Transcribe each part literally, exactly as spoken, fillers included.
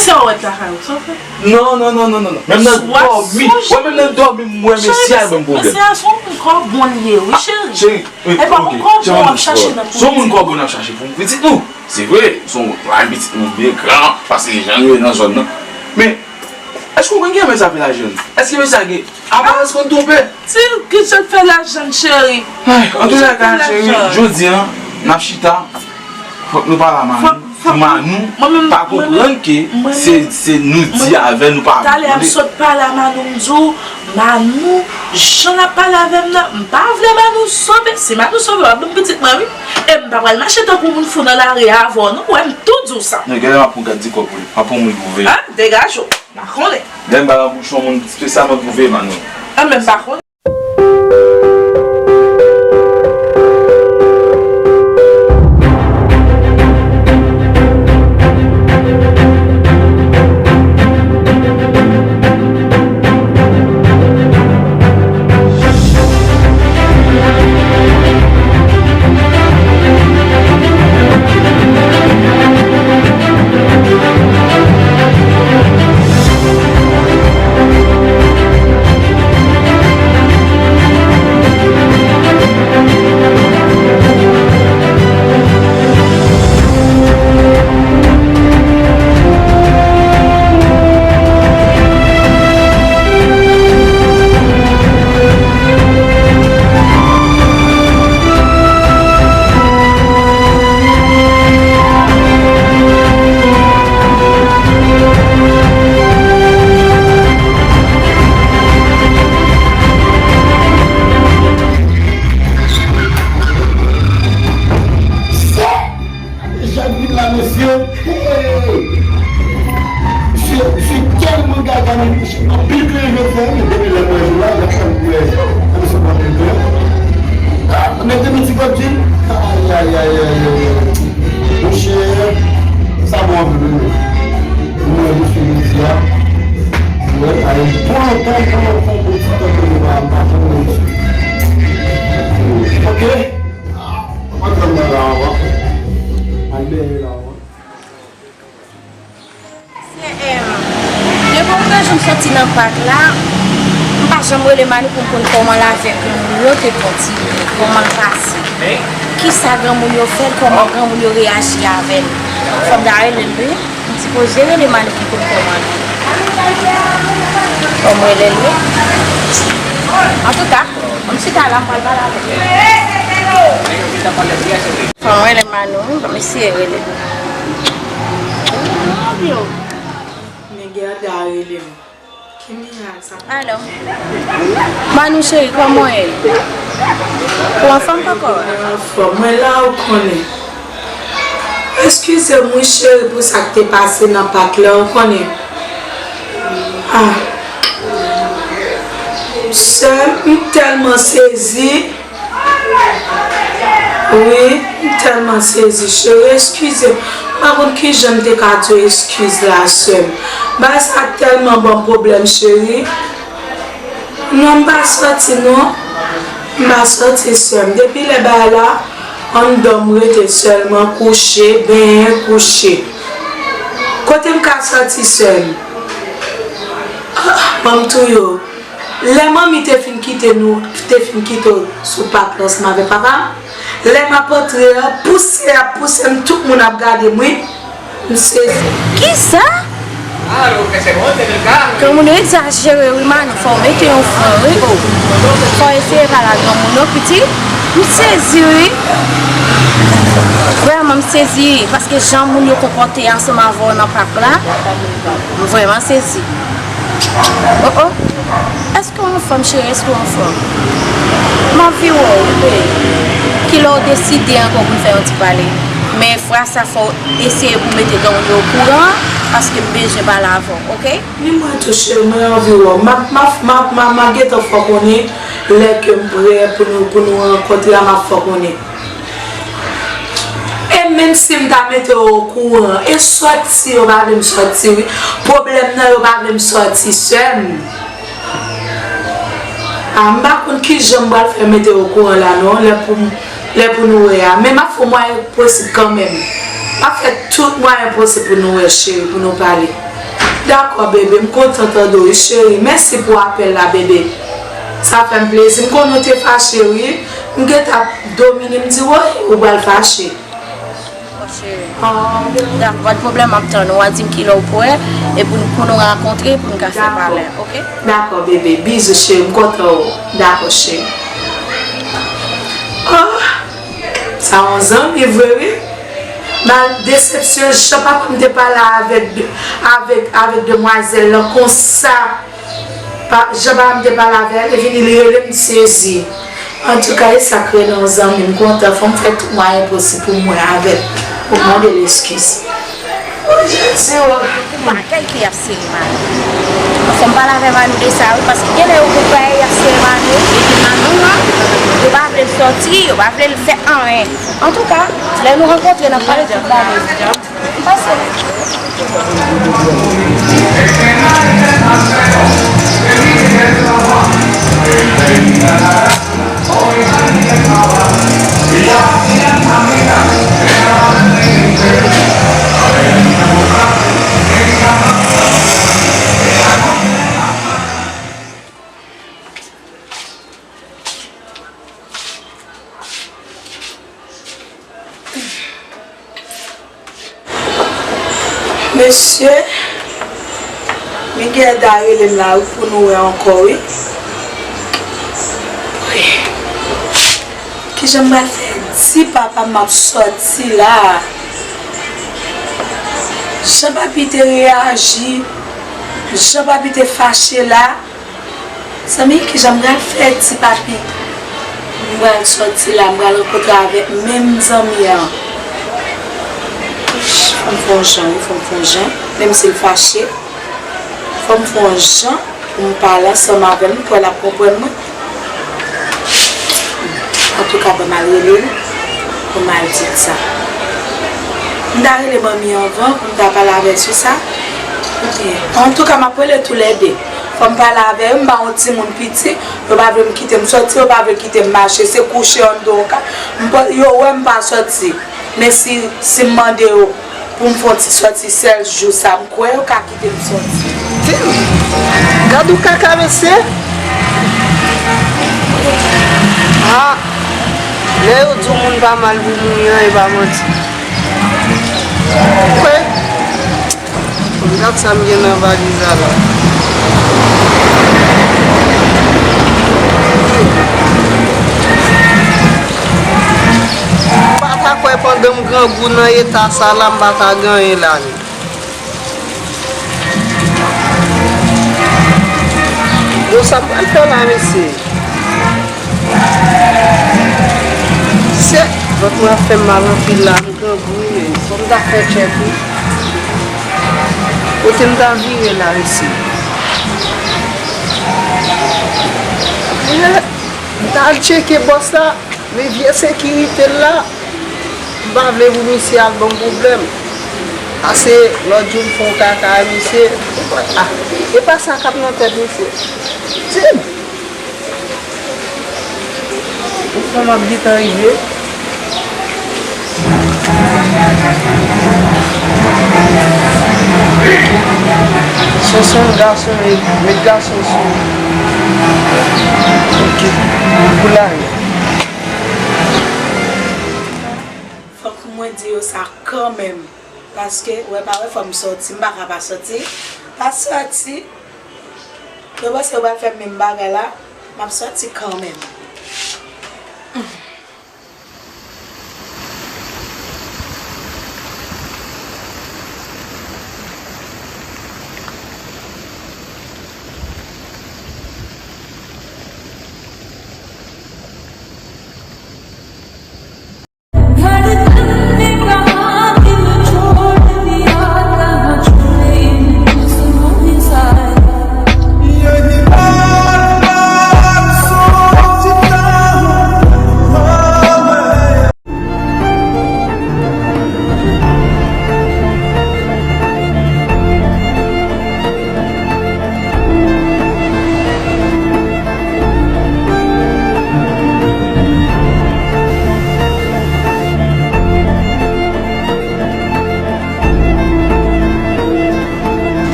Sa w wè lakay ou, sa w fè? Non, non, non, non, non, non. Menm nan dòmi, wè, menm nan dòmi, m wè mesye a ban m pwoblèm. Mesye a se yon moun kò bon li ye, wi, cheri. Cheri, e pa yon kò bon w ap chache nan pitit ou. Se yon moun kò bon w ap chache pou pitit nou. Se vre, se yon moun, pitit nou byen gran, paske jan nou ye nan zòn nan. Men, èske w konn ki jan mesye a fè lajan li? Èske mesye a gen aparans konn twonpe? Di, ki jan l fè lajan l, cheri? Antouka, cheri, jodi a, n ap chita, fòk nou pale a Manou. Pou Manou pa konprann ke se, se nou di avè l, nou pa vle. Talè a m sot pale a Manou, m di w, Manou, jan l ap pale avè m nan, m pa vle Manou sove. Si Manou sove, w ap ban m pitit mwen, wi. E m pa pral mache tankou moun fou nan lari a avè w, non. Wè, m tou di w sa. Non, genlè m ap pran gad di kòb pou li. M ap pran moun pou veye. A, degaje w. M pa konnen. Lè m ba l an bouchon moun espesyalman pou veye Manou. A, men m pa konnen. Jak vin la, mesye. Hey! Misye, misye tèlman gaga, men misye anpil kle jodi a, men depi lè mwen jwe la, y ap fè m kwè. Misye pran anpil kle. Ah, mete m ti kòd, Jim. Ay, ay, ay, ay, ay. Monchè, sa bon anpil, wi. Mwen, misye jodi a. Mwen, ay, bon lontan, bon lontan, bon ti tan ke nou pa, pa janm wè misye. Ok. Mwen, mwen, mwen, la, mwen. Al dèyè la, mwen. Mesye M, depi m te janm soti nan pak la, m pa janm rele Manou pou m konn kòman l avèk moun yo te kontinye, kòman l pase. Kisa granmoun yo fè l, kòman granmoun yo reyaji avè l. Fò m ta rele l, wi. M sipoze rele Manou pou m konn kòman l ye. Fò m rele l, wi. Antouka, m chita la, m pral pale avè l. Fò mwen rele Manou, wi, m eseye rele l. Men Gerda rele m. Ki miray sa? Alo. Manou cheri, kòman w ye? Ou anfòm poko? Mwen anfòm. Mwen la, ou konnen. Eskize m wi cheri pou sa k te pase nan pak la, ou konnen. Ah. Sè m, m tèlman sezi. Wi, m tèlman sezi, cheri, eskize m. M pa konn kijan m te ka di w eskiz la, sè m. Bagay sa tèlman ban m pwoblèm, cheri. Non, m pa sòti, non. M pa sòti, sè m. Depi lè bagay la, anndan m rete sèlman, kouche, benyen, kouche. Kote m ka sòti, sè m? Ah, ban m touye w. Lè manmi te fin kite nou, te fin kite w sou pak la ansanm avèk papa m, lè m ap antre a, pouse ap pouse m, tout moun ap gade m, wi. M sezi. Kisa? Granmoun yo egzajere, wi, Manou, fò w mete yon fren, wi, o. Fò w eseye pale ak granmoun yo, pitit. M sezi, wi. Vrèman, m sezi, paske jan moun yo konpòte ansanm avè w nan pak la, m vrèman sezi. Oh, oh. Èske w anfòm, cheri? Èske w anfòm? M anvi wè w, wi, bebe. Kilè w deside ankò pou n fè yon ti pale? Men fwa sa, fò w eseye pou w mete granmoun yo okouran, paske m bezwen pale avè w, oke? Ni mwen tou, cheri, mwen anvi wè w. M ap, m ap, m ap, m ap, m ap gentan fè w konnen lè ke m prè pou nou, pou nou rankontre a, m ap fè w konnen. E menm si m ta mete w okouran, e sòti yo pa vle m sòti, wi. Pwoblèm nan, yo pa vle m sòti, sè m. A, m pa konn kijan m pral fè mete w okouran la, non, lè pou m, lè pou nou wè a. Men m ap fè mwayen posib kanmenm. M ap fè tout mwayen posib pou nou wè, cheri, pou nou pale. Dakò, bebe, m kontan tande w, wi, cheri. Mèsi pou apèl la, bebe. Sa fè m plezi. M konnen w te fache, wi. M gentan ap domine, m di, woy, ou pral fache. Cheri. Ah. Dakò, pa de pwoblèm, m ap tann ou. W a di m kilè w prè, e pou, pou nou rankontre, pou n ka fè pale, oke? Dakò, bebe. Bizou, cheri. M kontan w. Dakò, cheri. Ah, sa yon zanmi vre, wi. Mal desepsyon, jan papa m te pale avèk, avèk, avèk demwazèl lan konsa. Pa, jan papa m te pale avè l, li vini, li rele m, m sezi. Antouka, e sa k rele yon zanmi, m kontan, fò m fè tout mwayen posib pou m wè avè l, pou m mande l eskiz. O Jezi, o. Bagay ki ap sere Manou. Fò m pale avè Manou de sa, wi, paske genlè yo konn bagay y ap sere Manou, epi Manou an, yo pa vle l sòti, yo pa vle l fè anyen. Antouka, lè nou rankontre, n ap pale tout bagay. Mesye, Miguelda rele m la, wi, pou nou wè ankò, wi. Wi. Kijan m pral fè di papa m m ap sòti la? Jan papi te reyaji, jan papi te fache la, Zanmi, kijan m pral fè di papi m pral sòti la, m pral rankontre avèk menm zanmi an? Fò m fè yon jan, wi, fò m fè yon jan. Menm si l fache, fò m fè yon jan pou m pale ansanm avè l, m kwè l ap konprann mwen. Antouka, ban m al rele l pou m al di l sa. M ta rele manmi anvan pou m ta pale avè l sou sa. Antouka, m ap rele toulède. Fò m pale avè yo, m pa yon timoun piti, yo pa vle m kite m sòti, yo pa vle kite m mache, se kouche anndan yon ka. M pa, yo wè m pa sòti. Men si, si m mande yo pou m fè yon ti sòti sèl jou sa, m kwè yo ka kite m sòti. Tim, gad yon kaka mesye. Ah, lè yo di yon moun pa mal pou moun, an, e pa manti. Kwè. Gad sa m gen nan valiz la la. M pa ta kwè pandan m grangou nan eta sa la, m pa ta gen anyen la, non. Bon, sa m pral fè la, mesye? Se, vant mwen ap fè m mal anpil la, m grangou wi, fò m ta fè tchèk wi. Kote m ta vire la isi? Eh, m ta al tcheke bòs la, men vye sekirite l la, m pa vle pou misye al ban m pwoblèm. Pase lòt jou m fè yon kaka a misye. Ah, e pa sa k ap nan tèt misye. Di m! Ou fè m ap gentan rive. Sonson gason, met gason sou. Ok. Pou la. Fòk mwen di yo sa kanmenm. Paske, wè pa wè, fò m sòti. M pa ka pa sòti. Pa sòti. Yo panse yo pral fè m menm bagay la, m ap sòti kanmenm.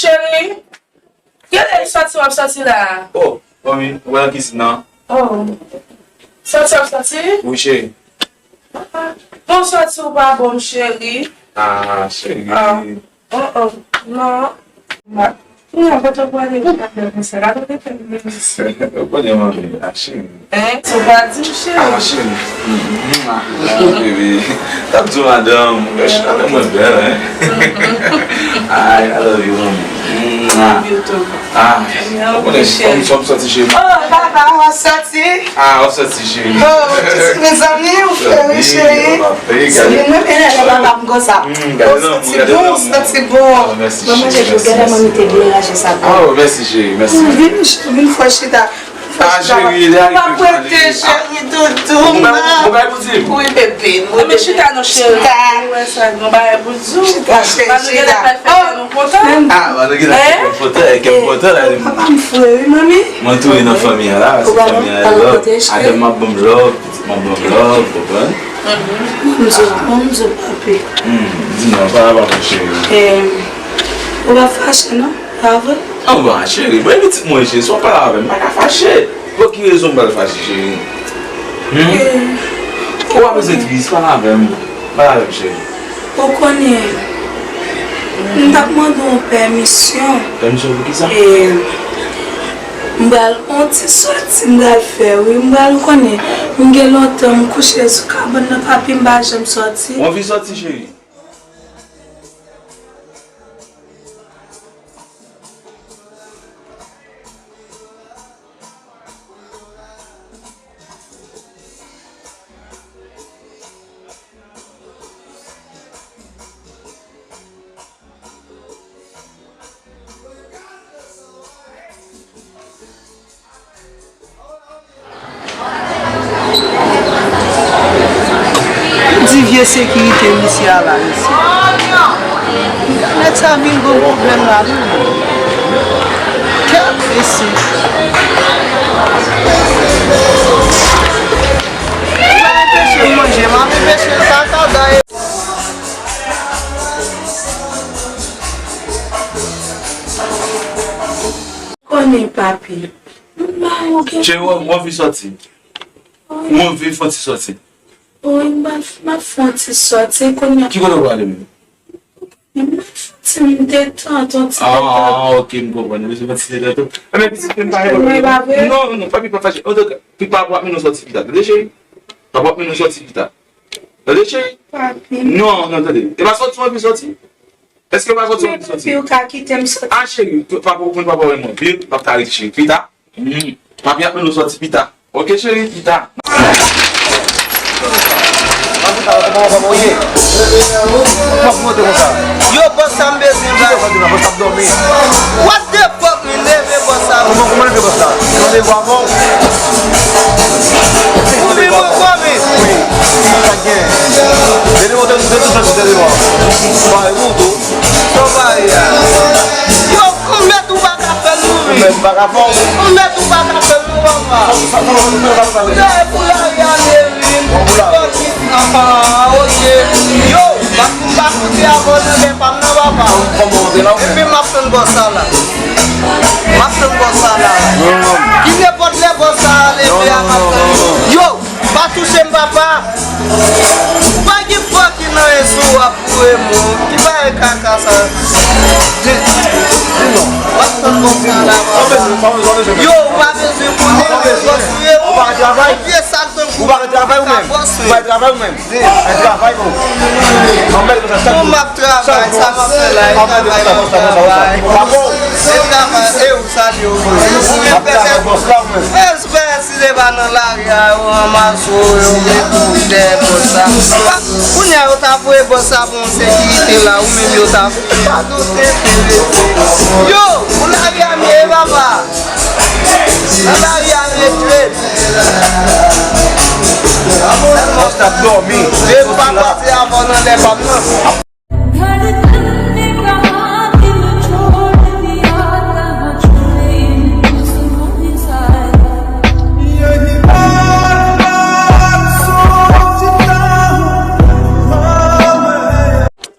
Cheri, kilè sòti w ap sòti la a? Oh, manmi, ou wè nan kizin nan? Oh. Sòti w ap sòti? Wi, cheri. Bon, sòti w pa bon, cheri. Ah, cheri. Ah. Oh, oh, non. Non, kote w prale, ou pa fè konsa. Gade w te fè m menm. Ou konnen manmi, ah, cheri. Hein? Ou pa di m cheri. Ah, cheri. Mm, mm, ah, ah, baby. T ap di w madanm, madanm mwen bèl, hein? Ay, I love you, manmi. Mwah. Love you too. Ah, ou konnen, fò m sòti cheri. Oh, papa, w ap sòti? Ah, w ap sòti cheri. Oh, mezanmi, ou fè wi, cheri. Mwen renmen lè papa m konsa. Ou santi bon, ou santi bon. Mwen manje tou, gade manmi te byen raje sa pou ou. Oh, mèsi cheri, mèsi. Vin, vin fò chita. Ah, cheri, lè a rive. Ou pa prete, cheri, doudou. Ou bay pou di m? Wi, bebe, mwen bebe. Chita non, cheri. Ou wè sa, gon bagay pou di w. Chita, cheri, chita. Manou genlè pral fè kè nou kontan. Ah, Manou genlè fè kè m kontan, kè m kontan la. Papa m fre wi, manmi. Mwen tou nan fanmi an la, se fanmi an love. Adan m ap ban m love, pitit m ap ban m love, konprann? Ban m di w, ban m di w, papi. Hmm, di non, pa, pa, mon cheri. Ou pa fache non, pa vre? Anba, cheri, bon, e pitit mwen, cheri, si w ap pale avè m, m pa ka fache. Pou ki rezon m pral fache, cheri? Hmm? Ou pa bezwen tris, pale avè m. Pale avè m, cheri. Ou konnen, m t ap mande w pèmisyon. Pèmisyon pou kisa? E, m pral on ti sòti, m pral fè, wi. M pral konnen, m gen lontan, m kouche sou kabann nan, papi, m pa janm sòti. Ou anvi sòti, cheri? Di vye sekirite misye a la, mesye. Nèg sa vin gon pwoblèm la tou. Kèt mesye. M pa enpeche l manje, m ap enpeche l kaka dayè. Konnen papi. M pa okenn. Cheri, w, w anvi sòti? Wi. W anvi fè on ti sòti? Wi, m ap, m ap fè on ti sòti kounye a. Ki kote w prale menm? M ap fè on ti detant, on ti detant. Ah, ok, m konprann. Ou bezwen fè on ti detant tou. Enben, pitit, m pa... Non, non, non, papi, pa fache. Antouka, papa ap mennen w sòti pita. Tande, cheri? Papa ap mennen w sòti pita. Tande, cheri? Papi. Non, non, tande. E pa sòti, w anvi sòti? Èske w pa sòti, w anvi sòti? Papi, ou ka kite m sòti? Ah, cheri, papa, ou konn papa w renmen w anpil, papa ka rete, cheri. Pita. Hmm. Papi ap mennen w sòti pita. Ok, cheri, pita. Yo, bòs sa m bezwen bay. What the fuck, man? Leve bòs sa. Kòman, kòman leve bòs la? Gen randevou avè w? Ou vin mwen kòman? Wi. Sa k gen? Leve mwen, te, te touche sou telefòn. Ba, e moutou. Sa w pa ye a? Yo, ou mèt ou pa ka fè l, non, wi. Ou mèt ou pa ka fè l. Ou mèt ou pa ka fè l, non, papa. Sa, sa, sa, sa, sa, sa, sa. Pou lari a, Nevin. Bon, pou lari. Ah, ok. Yo, m ap, m pa koute avè w nan lè pa m nan, papa. Kòman w te la, ou menm? Epi m ap tann bòs sa la. M ap tann bòs sa la. Non, non. Ki nenpòt lè bòs sa a leve a, m ap tann li. Yo, pa touche m, papa. Pa gen fòk ki nan en sou w ap boure m, ki bagay kaka sa. Di, di non. W ap tann bòs sa la, papa. Yo, ou pa bezwen konnen, bòs ou ye, ou. Ou pa travay? Ou vye sal tankou ou. Ou pa travay ou menm? Ou pa travay ou menm? Di. Mwen travay pou. Anmède konsa chak jou. Bon, m ap travay, sa m ap fè la, e travay, m ap travay. E travay, e ou salye w, bro. M ap travay, bòs la, ou menm. Espè si se pa nan lari a, yo ranmase w, yo met ou dèyè bòs la. Kounye a, yo ta voye bòs la pou yon sekirite la, ou menm yo ta voye. Pa doute, enterese. Yo, pou lari a m ye, papa. Nan lari a, m ye trèz. Bòs la ap dòmi. Depi w pa pase avè w nan lè pa m nan.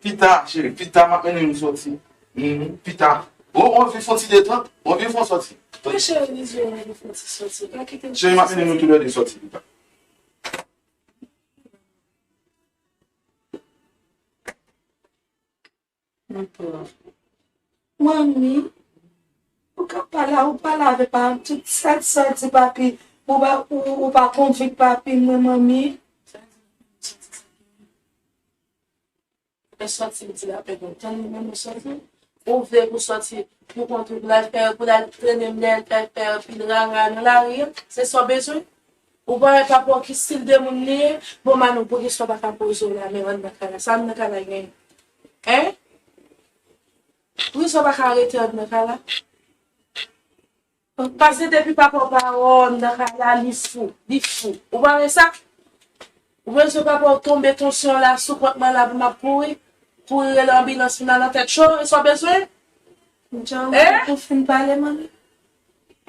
Pita, cheri, pita, m ap mennen nou sòti. Mhm, pita. Ou, ou anvi fè yon ti detant? Ou anvi fè yon sòti? Wi, cheri, li di ou anvi fè yon ti sòti. Pa kite m. Cheri, m ap mennen nou toulède sòti pita. Manmi, ou ka pale, ou pale avè pa tout sa, sa di papi, ou pa, ou, ou pa konvink papi mwen, manmi. Lè sòti, m di l apèn ou tann li menm ou sòti. Ou vle pou sòti pou kont ou, pou l al fè, pou l al trennen m, lè l fè, fè anpil rara nan lari a. Se sa w bezwen? Ou pa wè papa w ki stil de moun li ye? Bon, Manou, poukisa w pa ka poze w la menm anndan kay la? Sa anndan kay la genyen? Hein? Poukisa w pa ka rete anndan kay la? Paske depi papa w pa wè w anndan kay la, li fou, li fou. Ou pa wè sa? Ou bezwen papa w tonbe tansyon la sou kont mwen la pou m ap kouri, kouri rele anbilans vin al nan tèt cho, e sa w bezwen? Ou fin pale, manmi?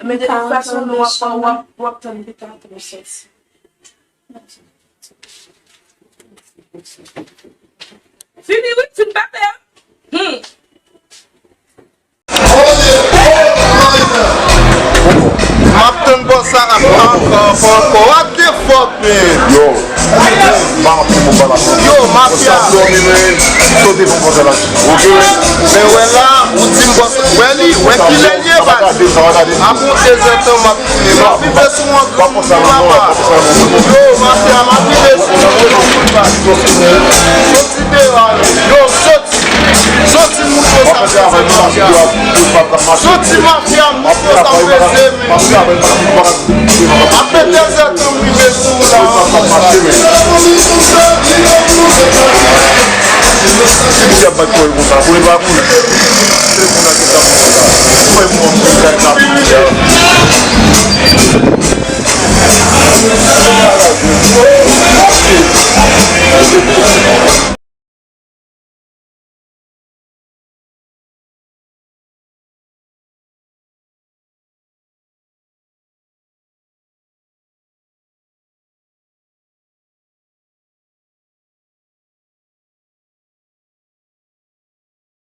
Men de tout fason, nou w ap, w ap, w ap tann pita pou nou sòti. Fini, wi, fin pale, an. Hmm. M ap tann bòs la ap ankò, ankò, ankò. What the fuck, man? Yo, m pa antre pou pale ak nou. Yo, mafya. Bòs la ap dòmi, men. Sote pou bòs la. Ok? Men wè la, ou di m bòs la. Wè li, wè kilè l ye, baz. Ap yon dezètan m ap vini. M ap rive sou yon grenn moun laba. Yo, mafya, m ap rive sou yon grenn moun laba. Soti deyò, yo, soti. Soti moutre sa peze mafya. Soti mafya, moutre sa peze, men. Apre dezètan m rive sou ou la. Misye ap bat kò l konsa, pou li pa kouri. Se moun nan ki t ap konsa. Mwen, mwen, mwen, mwen, mwen,